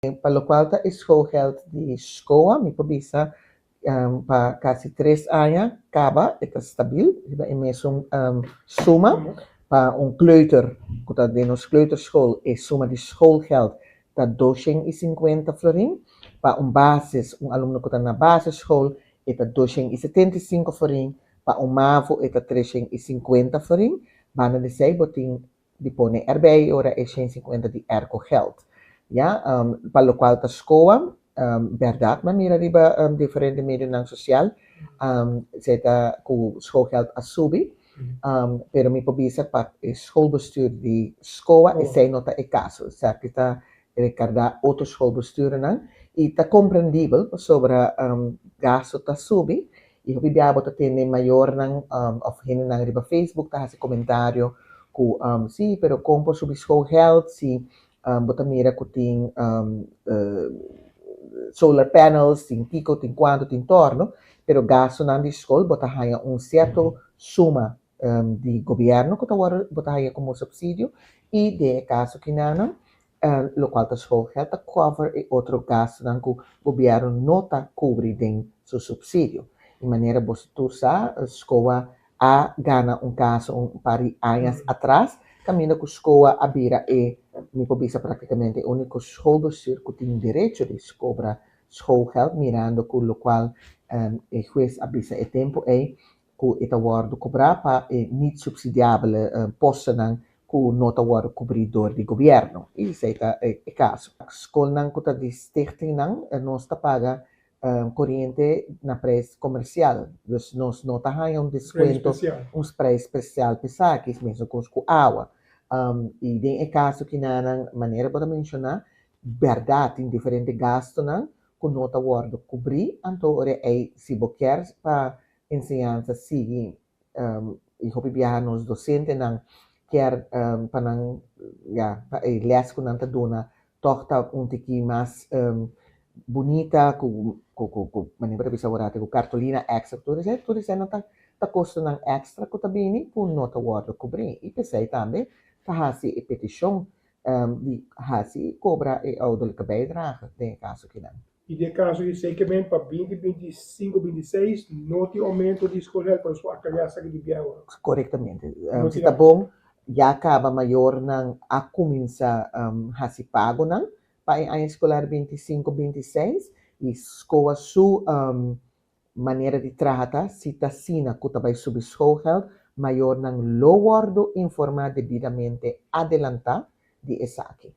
Pa lokual ta e schoolgeld di SKOA, mi por bisa pa kasi 3 aña kaba e ta stabil riba e mesun suma. Pa un kleuter ku ta den nos kleuterschool, e suma di schoolgeld ta 250 florin. Pa un basis, un alumno ku ta na basisschool, e ta 275 florin. Pa un MAVO e ta 350 florin. Banda di esei bo tin di pone erbij ora e 150 di airco geld. Ja, pa lokual ta SKOA, bèrdat, m'a mira riba diferente medionan sosial, ta ku schoolgeld a subi, pero mi por bisa pa schoolbestuur di SKOA, esei no ta e kaso. Esaki ta rekordá otro schoolbestuurnan i ta komprendibel pasobra gasto ta subi i hopi biaha bo ta tende mayornan òf hendenan riba Facebook ta hasi komentario ku sí, pero kon por subi schoolgeld si bo ta mira ku tin solar panels, tin kiko, tin kuantu, tin torno, pero gastonan di skol bo ta haña un sierto suma di gobièrnu ku ta wòrdu bo ta haña komo supsidio i den e kaso kinanan lokual ta schoolgeld ta cover e otro gastonan ku gobièrnu no ta kubri den su supsidio. Di manera boso tur sa, SKOA a gana un kaso un par di aña atras, kaminda ku SKOA a bira e, mi por bisa, práktikamente e úniko schoolbestuur ku tin derecho di kobra schoolgeld, mirando ku lokual e hues a bisa e tempu ei ku e ta wòrdu kobrá pa e niet subsidiabele postennan ku no ta wòrdu kubrí dor di gobièrnu. I esei ta e kaso. Skolnan ku ta di stichtingnan, nos ta paga koriente na preis komersial. Dus nos no ta haña un deskuento, un preis spesial pa esaki, mesun kos ku awa. I den e kaso kinanan, manera bo ta menshoná, bèrdat, tin diferente gastonan ku no ta wòrdu kubrí, anto ora ei si bo kier pa enseñansa sigui i hopi biaha nos dosentenan kier pa nan, ja, pa e les ku nan ta duna tòg ta un tiki mas bunita ku manera bo ta bisa awor ku cartolina extra, tur esei no ta kostonan extra ku ta bini ku no ta wòrdu kubrí i p'esei tambe ta hasi e petishon di hasi kobra e ouderlijke bijdrage den e kaso kinan. I den kaso di zeker pa 20, 25, 26, no tin oumento di schoolgeld pa su akariá di biaha. Korektamente. Si ta bon, ya kaba mayornan a kuminsá hasi pagonan pa e aña eskolar 25, 26 i SKOA su manera di traha, si ta asina ku ta bai subi schoolgeld, mayornan lo wòrdu informá debidamente adelantá di esaki.